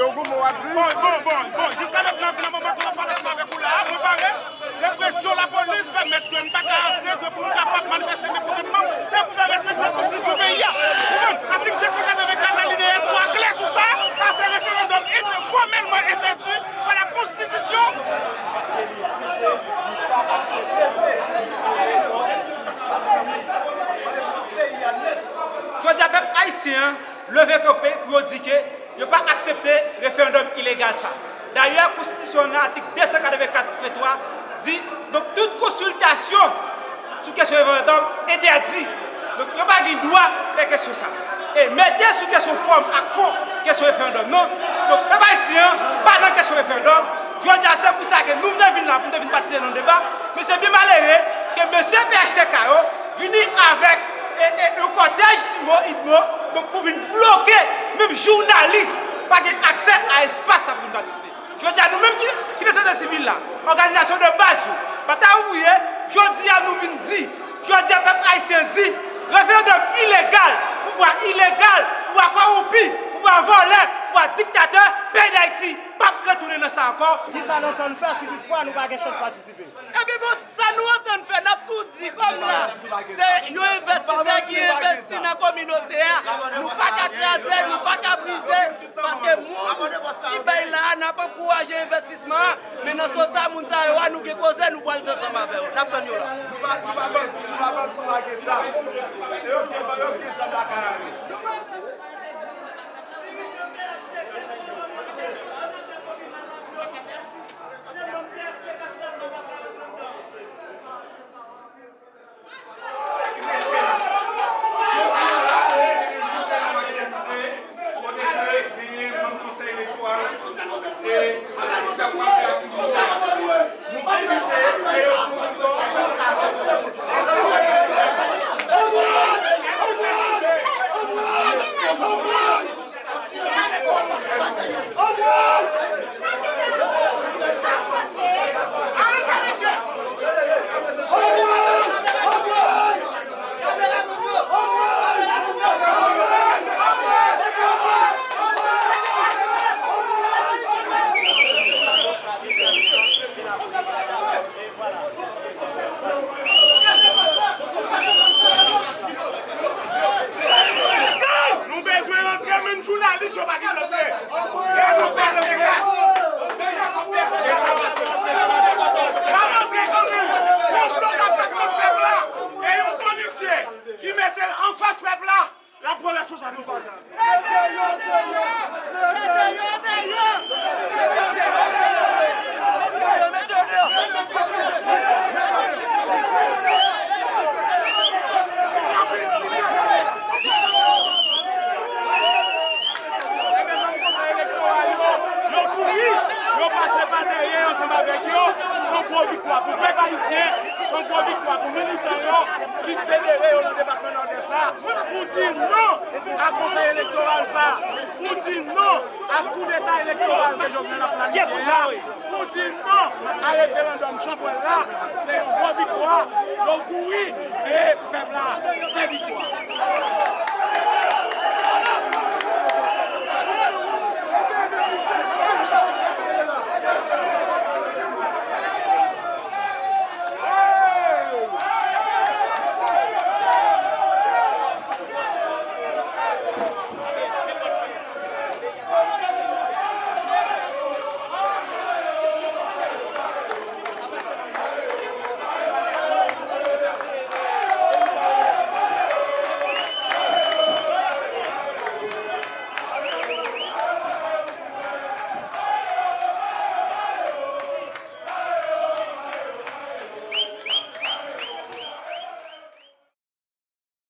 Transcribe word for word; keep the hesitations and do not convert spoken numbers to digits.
Bon, bon, bon, bon. Jiska mentnan, nan moman ke m ap pale ansanm avèk ou la a, mwen pare. Represyon lapolis pèmèt ke m pa ka antre, ke pou m kapab manifeste mekontantman, e pou fè respekte konstitisyon peyi a. Ou konprann? Atik de san katrevenkat alineya twa klè sou sa, afè referandòm ete-, fòmèlman entèdi pa la konstitisyon. Jodi a, pèp ayisyen an leve kanpe pou yo di ke yo pa aksepte referandòm ilegal sa. Dayè, konstitisyon an nan atik de san katrevenkat pwen twa di, donk, tout konsiltasyon sou kesyon referandòm entèdi. Donk, yo pa gen dwa fè kesyon sa. E mete sou kesyon fòm ak fon kesyon referandòm nan. Donk, pèp ayisyen an pa nan kesyon referandòm. Jodi a, se pou sa ke nou te vin la, pou nou te vin patisipe nan deba. Men se byen malere ke mesye P H T K yo vini avèk, e, e, yon kòtèj simo idmo, donk, pou vin bloke, menm jounalis pa gen aksè a espas la pou vin patisipe. Jodi a, nou menm ki, ki nan sosyete sivil la, òganizasyon de baz yo, Batay Ouvriye, jodi a, nou vin di, jodi a, pèp ayisyen di, referandòm ilegal, pouvwa ilegal, pouvwa kòwonpi, pouvwa vòlè, pouvwa diktatè, peyi Dayiti p ap retounen nan sa ankò. Kisa n antann fè si toutfwa nou pa gen chans patisipe? Epi bon, sa nou antann fè, n ap tou di kòm la, se yon envestisè ki envesti nan kominote a. Nou pa ka kraze, nou pa ka brize, paske moun ki bay la a, n ap ankouraje envestisman an, men nan sot sa moun sa yo a, nou gen koze, nou pral di ansanm avè yo. N ap tann yo la. Nou pa, nou pa bandi, nou pa bandi, nou pa gen zam. E yo gen, yo gen zam lakay yo. Nou bezwen rantre, menm jounalis yo pa gen dwa antre. N ap antre kanmenm. Konplo k ap fèt kont pèp la. E yon polisye ki mete l anfas pèp la, l ap pran responsablite l. Mete yo deyò! Mete yo deyò! Mete yo deyò! Mete yo deyò! Epi menm konsèy elektoral yo, yo kouri, yo pase pa dèyè ansanm avèk yo. Se yon gwo viktwa pou pèp ayisyen, se yon gwo viktwa pou militan yo ki federe yo nan depatman Nòdès la, pou di non a konsèy elektoral sa, pou di non a koudeta elektoral ke Jovenel ap planifye a, pou di non a referandòm chanpwèl la. Se yon gwo viktwa. Yo kouri, e pèp la fè viktwa.